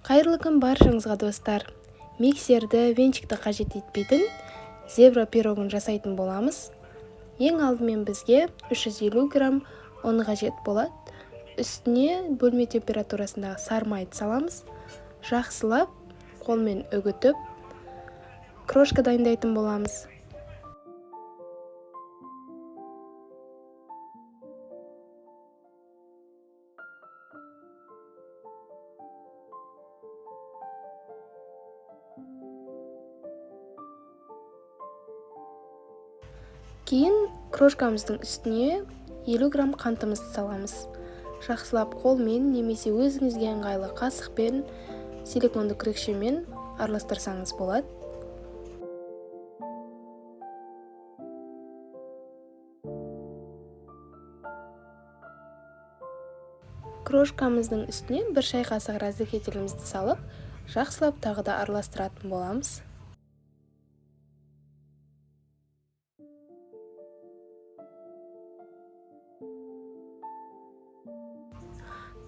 Қайырлы күн баршаңызға, достар! Миксерді, венчикті қажет етпейтін зебра пирогын жасайтын боламыз. Ең алдымен бізге 350 грамм ұн қажет болады. Үстіне бөлме температурасындағы сары майды саламыз. Жақсылап қолмен үгітіп, крошка дайындайтын боламыз. Кейін крошкамыздың үстіне 50 грамм қантымызды саламыз. Жақсылап қолмен немесе өзіңізге ыңғайлы қасықпен, силиконды күрекшемен араластырсаңыз болады. Крошкамыздың үстіне 1 шай қасық разрыхлителімізді салып, жақсылап тағы да араластыратын боламыз.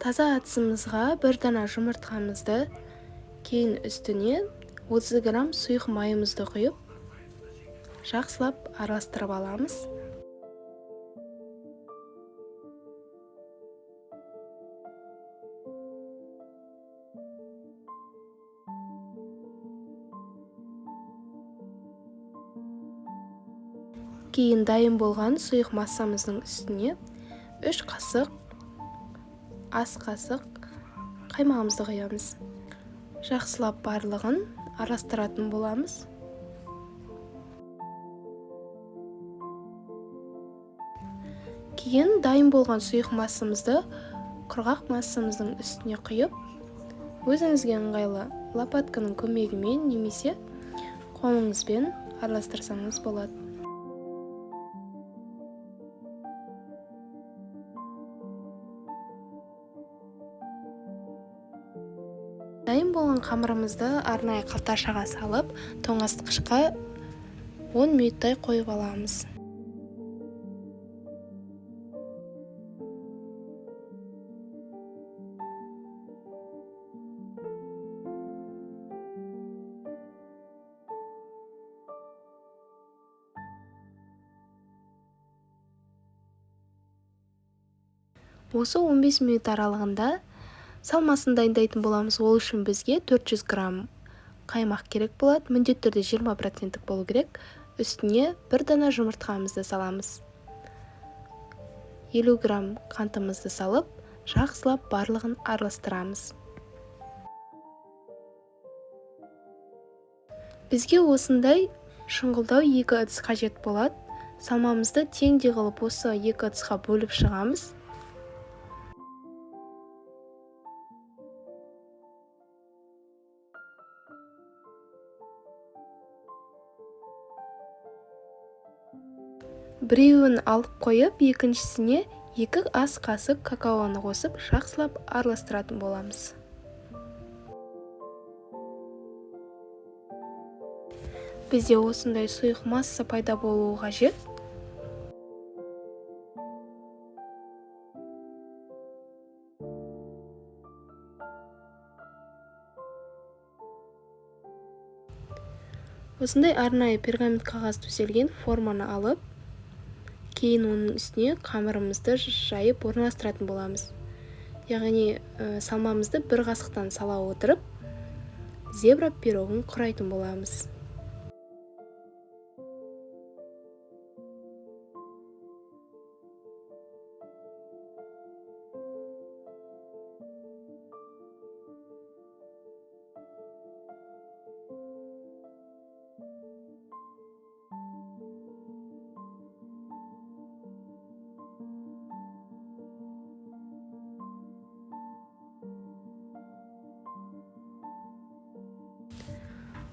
Таза ыдысымызға 1 дана жұмыртқамызды, кейін үстіне 30 грамм сұйық майымызды құйып, жақсылап араластырып аламыз. Кейін дайын болған сұйық массамыздың үстіне 3 қасық ас қасық қаймағымызды құямыз. Жақсылап барлығын араластыратын боламыз. Кейін дайын болған сұйық массамызды құрғақ массамыздың үстіне құйып, өзіңізге ыңғайлы лопатканың көмегімен немесе қолыңызбен араластырсаңыз болады. Дайын болған қамырымызды арнайы қалташаға салып, тоңазытқышқа 10 минуттай қойып аламыз. Осы 15 минут аралығында салмасын дайындайтын боламыз. Ол үшін бізге 400 грамм қаймақ керек болады. Міндетті түрде 20% болу керек. Үстіне 1 дана жұмыртқамызды саламыз. 50 грамм қантымызды салып, жақсылап барлығын араластырамыз. Бізге осындай шұңғылдау 2 ыдыс қажет болады. Салмамызды теңдей қылып осы 2 ыдысқа бөліп шығамыз. Біреуін алып қойып, екіншісіне 2 ас қасық какаоны қосып, жақсылап араластыратын боламыз. Бізде осындай сұйық масса пайда болуы қажет. Осындай арнайы пергамент қағаз төселген форманы алып, кейін оның үстіне қамырымызды жайып орналастыратын боламыз. Яғни, салмамызды бір қасықтан сала отырып, зебра пирогын құрайтын боламыз.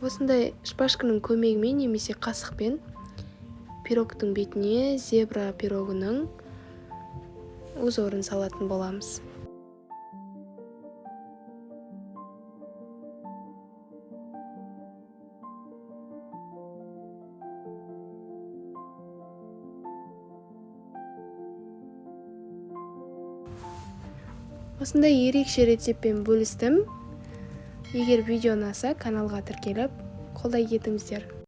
Осындай шпажканың көмегімен немесе қасықпен пирогтың бетіне зебра пирогының узорын салатын боламыз. Осындай ерекше рецептпен бөлістім. Егер видео ұнаса, каналға тіркеліп, қолдай кетіңіздер.